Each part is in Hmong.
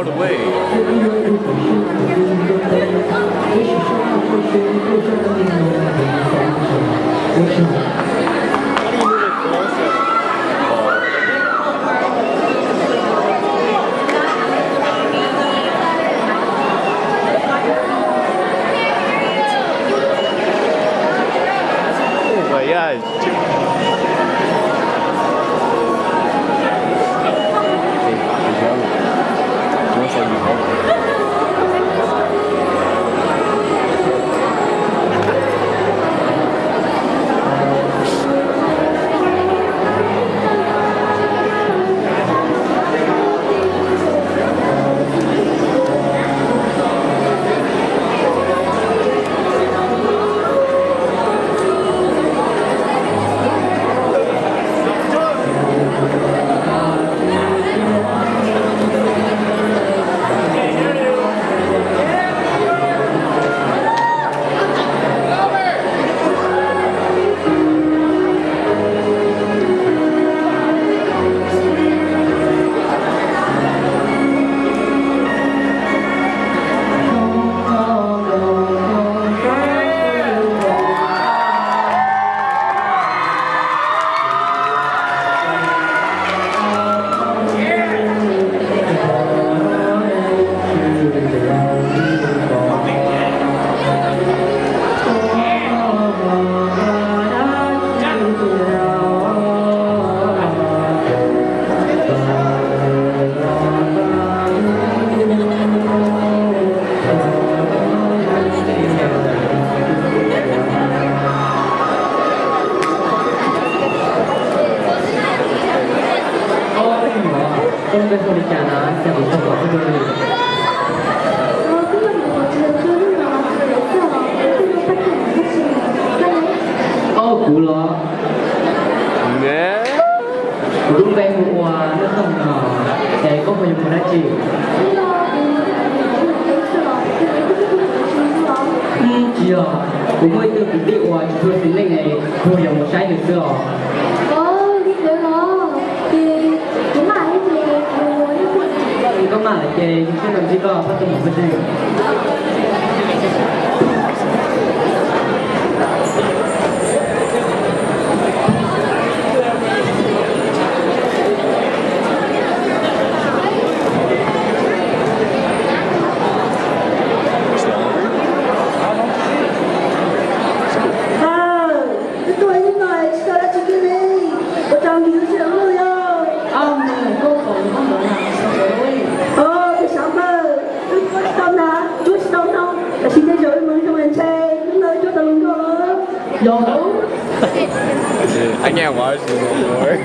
the way. Oh my God. Koj npe hu li cas na, cas kuv tsis pom koj li? Koj, kuv los? Kuv lub npe hu ua Nuj Toog no, es koj puas yuav mus dab tsi? Tsis yog, kuv muaj ib tug kwv tij uas tsis tshua xis neej es kuv yuav mus saib nws xwb os. Koj maj lawm ces kuv sib ntsib koj, pab tau mus koj tsev. Wb tuaj ib no tsis tau dab tsi kiag li, ua rau nws ib txhia hlub yog. Peb xav npawg, wb tuaj tsis tau nag, cuab tsis tau hnub, tab sis tej zaum wb mus zoo ntshe hnub no wb cuab tau lus nrog lawm. Yog. I can't watch this anymore.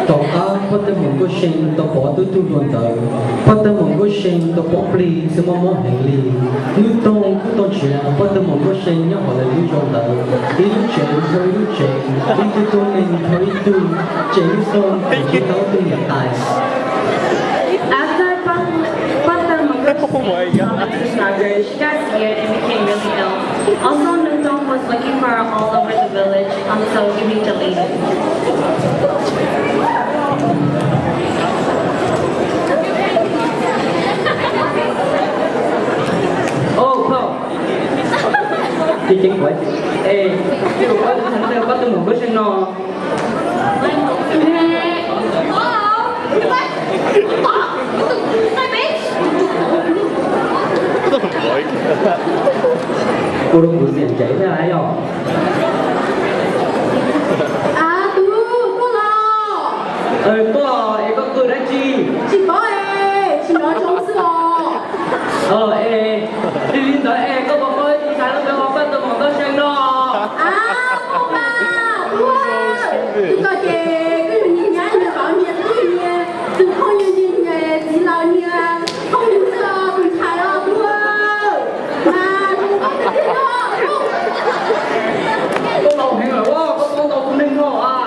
Tom qab pab tawj maum Nkauj See tau pom tub tug hluas ntawd, pab tawj maum Nkauj See tau pom plig txwv mob mob heev li. Nuj Toog kuj tau nrhiav pab tawj maum Nkauj See nyob hauv lawv lub zos ntawd, ib lub tsev dhau ib lub tsev, ib tug tub neeg dhau ib tug, ces Nuj Toog tseem tsis tau tus niam tais. After Pab Tawj Maum Nkauj See lost his mother, she got scared and became really ill. Also, Nuj Toog was looking for her all over the village until he reached a lady. Ov, phooj ywg, es, pab tawj maum Nkauj See no. Ua rau kuv xiam ntsev thiab yog. Ab, tus, tuaj los? Tuaj, es koj qw dab tsi? Tsis paub es, tsis hnov zoo xwb os. Es, yog li ntawd es koj puas paub ib tug ntxhais lub npe hu ua Paj Tawj Maum Nkauj See no? Ab, paub mas, tus tod ces koj yog niag nyab, niag vauv, niag tub, niag tus phooj ywg, niag txiv laus, niag phooj ywg xwb os, tus ntxhais os, tus, mas zoo nkauj tiag tiag os. Koj laus heev lawm, koj paub ntau tus neeg no as.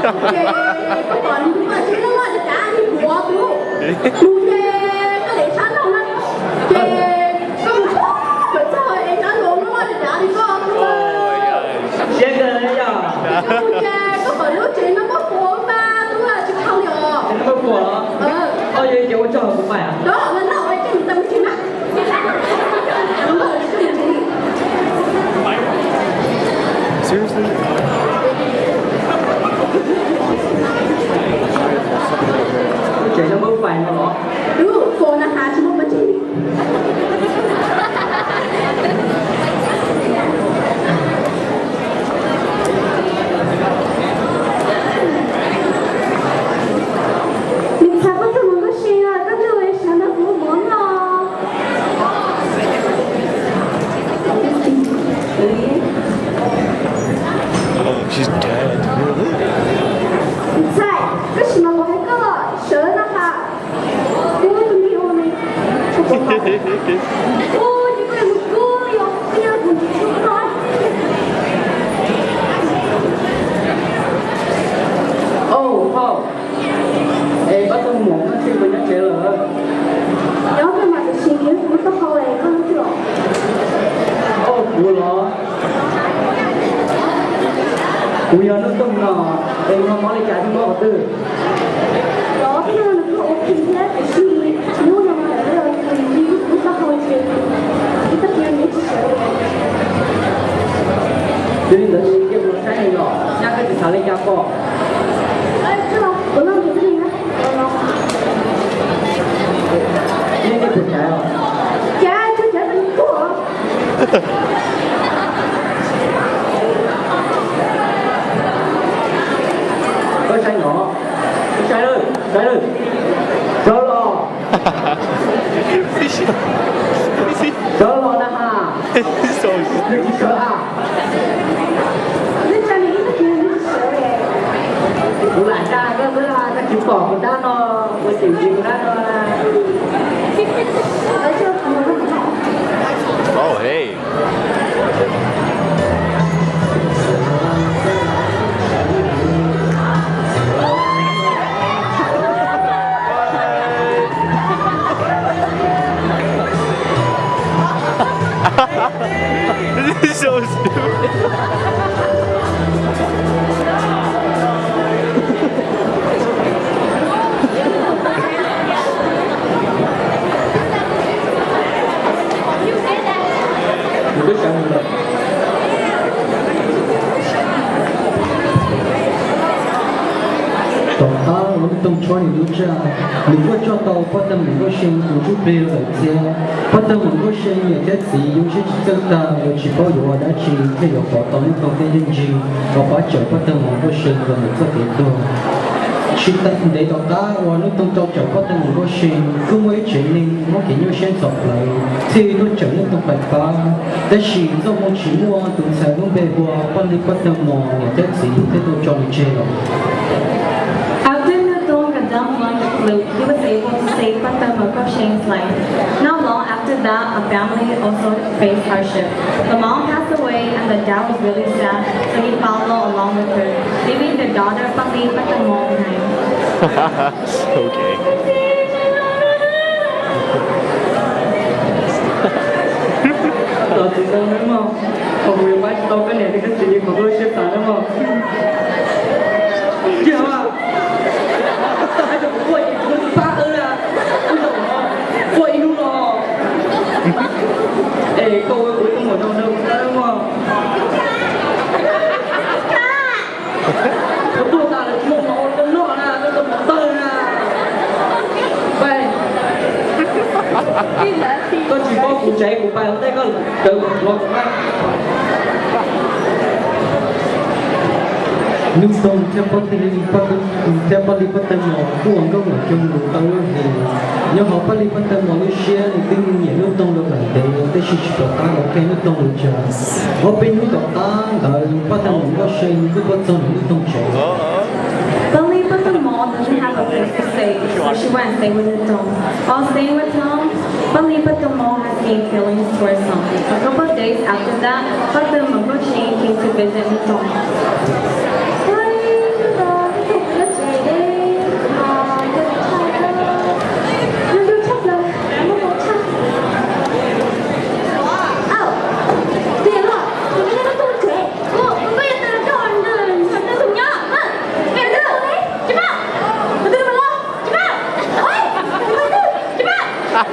Ces koj pom nws tus poj tsev loj loj dav dav li kuv tus, mus ces koj lem sab nraud na, ces koj mus txog es sab nraud loj loj dav dav li koj tus. Siab kawg yog. Mus ces koj pom lub tsev no muaj puas mas tub tsis dhau li os. Muaj puas los? Oj, yog li ces ua tsaug kuv pais. Seriously? Tsev no muaj fais no los? Ub, fo na has tsis muaj paj tseg. Nws txhais koj tug mus nkauj see, koj tug sawv ntawm kuv mov no. Ntxhais, koj sim mas kuv hais koj sawv no has. Kuv tus me ua me, ua ces koj mus kuj yog koj yog kuv tus tub no. Au, au. Es pab tug mom no tsis puas nyob tsev lawm? Nyob kawg mas, tiam sis nws kuv tau hau es koj hnub twg los? Au, kuv los? Kuv yog Nuj Toog no, es nws ho mob li cas thiab mob qhov twg? Los, thiab nws kuj ok thiab, tiam sis hnub no mas lawv los tus me kuv tau hau ces ib tag kis nws tsis sawv li. Yog li ntawd cia kuv los saib nws los, nyaj koj tsis xav li cas pom. Tsuag, kuv noj ntsis twj li na. Nej, nej puas caiv os? Caiv, tsuag caiv tus tuag. Koj saib no, saib lawm, saib lawm. Sawv los, sawv los na has. Nws tsis sawv has. Kuv lam dag koj xwb, koj tsis pom kuv dab no, kuv tseem ntsis kuv dab no. This is so stupid. Tom qab uas Nuj Toog tshuab nws lub txaj, nws kuj coj tau pab tag mom Nkauj See tus ntsuj plig los lawm thiab. Pab tag mom Nkauj See niam thiab txiv zoo siab tsis txawj tag, lawv tsis paub yuav ua dab tsi thiaj yuav pov tau Nuj Toog tej yeej ntsis uas pab cawm pab tag mom Nkauj See los mus txoj kev tuag. Tsis tas ntev tom qab uas Nuj Toog tau cawm pab tag mom Nkauj See, kuj muaj ib tsev neeg muaj kev nyuaj siab ntxhov plawv thiaj tuaj cawm Nuj Toog pais pab. Tab sis txoj hmoo tsis muaj, tus ntxhais lub npe hu ua Paj Lis pab tag mom niam thiab txiv thiaj tau tso nws tseg lawm. After Nuj Toog got done blowing the flute, he was able to save Paj Tawg Mom Nkauj See's life. Not long after that, a family also faced hardship. The mom passed away, and the dad was really sad, so he followed along with her, leaving the daughter, Paj Lis Paj Tawg Mom, behind. Okay. Los tsis tau nawb mog, ho kuv yuav pab tsis tau koj niam thiab koj txiv li qhov koj lub siab xav nawb mog. Yog mas, koj hais tias kuv quaj ces kuv pab wb na, kuv zaum no quaj ib hnub no. Es koj ua kuv ib tug muam no nawb mog. Koj tuaj tas lawm tsis muaj mov ua koj noj na, koj tau mov tawg na. Pais. Koj tsis paub kuv tsev kuv pais ua ntej koj tawv kuv hluav kuv pais. Nuj Toog thiab Paj Lis, thiab Paj Lis Paj Tawg Mom kuj ua nkauj muam coob lus tau lub hlis. Nyob hauv Paj Lis Paj Tawg Mom lub siab nws twb nyiam Nuj Toog los lawm ntev, tab sis tsis pom qab los qhia Nuj Toog li cas. Ob peb hnub tom qab ntawd Paj Tawg Mom Nkauj See kuj tuaj txog Nuj Toog tsev. Paj Lis Paj Tawg Mom doesn't have a place to stay, so she went and stayed with Nuj Toog. While staying with him, Paj Lis Paj Tawg Mom has gained feelings towards him. A couple of days after that, Paj Tawg Mom Nkauj See came to visit Nuj Toog.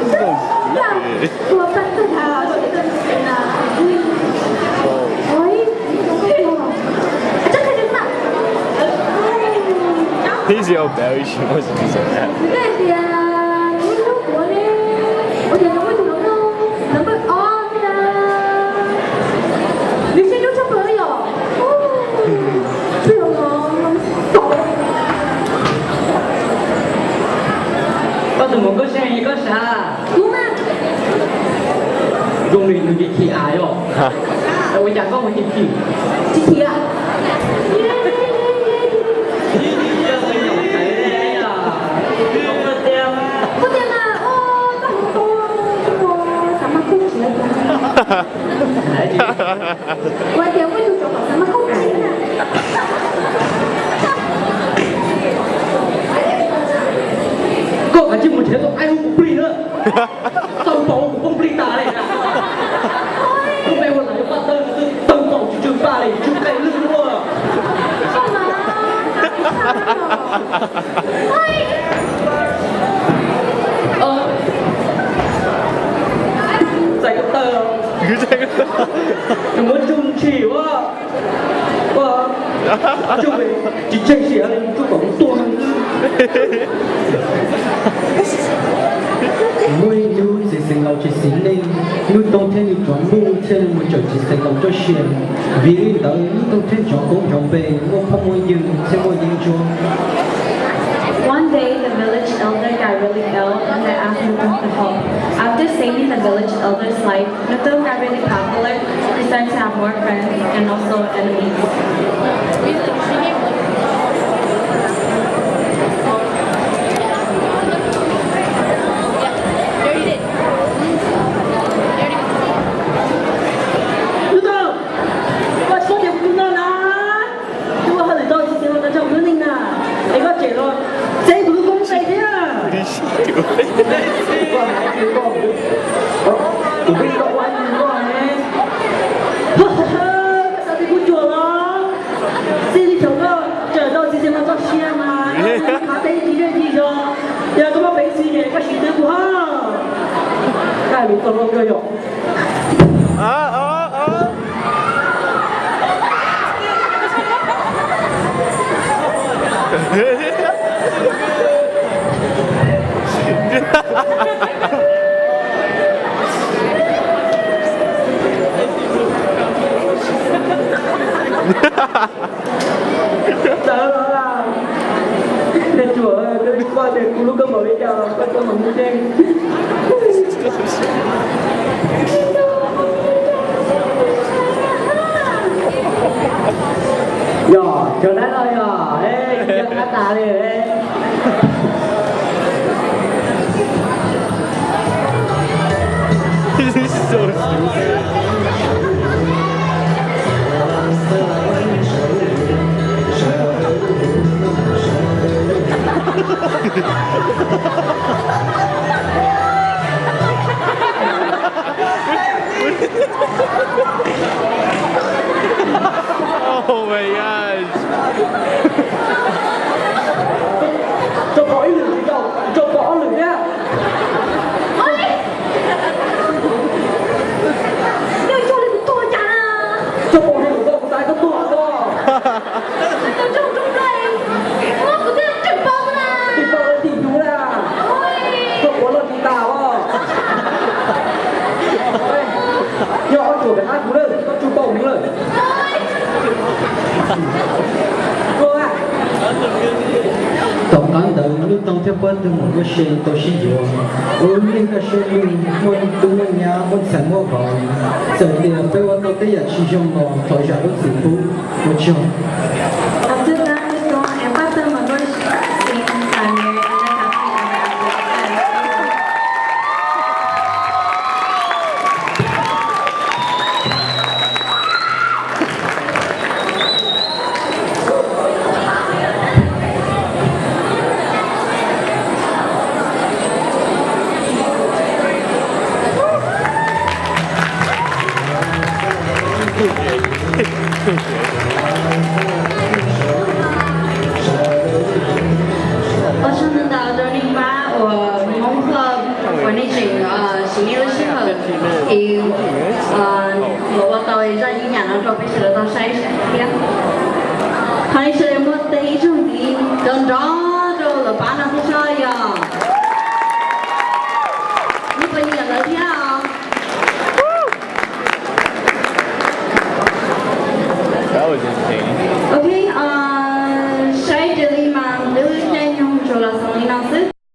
Ua paj tawg hais tias, ui, ui, ua paj tawg hais tias, He's your belly, she wants to be so bad. Ua tias tus hluas ne, ua tias nws muaj ib tug hluas nkauj, lawv npawb ob na. Nws siab dub tshaj plaws li yom. Koj tus muam Nkauj Seej, koj sav? Kuv mas. Zoo li nws chim chim as yom. Ua cas koj mus chim chim? Chim chim a? Koj tias mas, koj mus tau, xav mas koj tsis ua tias muaj ib tug tsov tom xav mas koj tsis na. Koj kav tsij mus nrhiav tau aib hub plig na. Tawg npaum kuv poob plig tas li. Kuv pe ua lawv paj tawg, tawg npaum tsis tsw paj li, tsw qe lwj luaj. Txais koj tawg, nws muab tsuj ntshis ua. Ua, tsuj tsis tseg sia li, tsuj kom tuag. Muaj ib hnub txiv xeev laus tsis xis neej, Nuj Toog thiab nws cov nplooj thiaj li mus cawm txiv xeev laus txoj sia. Vim li ntawd Nuj Toog thiaj nrov koob nrov npe, muaj phooj muaj ywg thiab muaj yeeb ncuab. One day, the village elder got really ill and they asked Nuj Toog to help. After saving the village elder's life, Nuj Toog got really popular. He started to have more friends and also enemies. Nuj Toog, koj tsis paub tias kuv tus no na, ua hauj lwm tau txiv xeev laus tag nrho hnub neej na, es koj tseem los txeeb kuv lub koob npe thiab. Kuv twb tsis tau ua li koj ne. Koj xav tias kuv cuag los? Xij li thaum koj cawm tau txiv xeev laus txoj sia mas koj pab teb tsis zej tsis zos, yog koj muaj peev xwm ces koj sim twv kuv ho. Kaj lus tau loj kawg yom. Txawm los, neb tsuas, koj tsis paub tias kuv lub koob npaum li cas los koj txhob mus mus dej. Yog, cov dab laug yog, yog qab tas li. Oh my gosh. Tso pom ib lwm, tso pom ob lwm thiab. Yog li kuv tuag cas? Tso pom li kuv tuag, kuv xav koj tuag koj. Tus ntsog ntsog nplai, muab kuv twb tseem paub na. Tsis paub tim yus na. Koj quav loj tsis tas os. Yog ob tsuas pem qab kuv lawm, koj tsuj paub kuv lawm. Tom qab ntawd Nuj Toog thiab pab tug muam Nkauj See tau sib yuav. Ua lub neej kaj siab lug, muaj tub muaj nyab, muaj ntxhais muaj vauv. Txawm tias peb ua tau tej yam tsis zoo los thov zam lub txim pub. Ua tsaug. After that, Nuj Toog and Paj Tawg Mos Nkauj See got married and lived happily ever after. Ces kuv ua tau zaj nyiam no rau peb sawv daws tau saib thiab. Qhov sawv daws muaj tej ib zaug ntxiv rau nrov rau lawv pab no thiab soj yog. Muaj pab nyiam lawv thiab os. That was insane.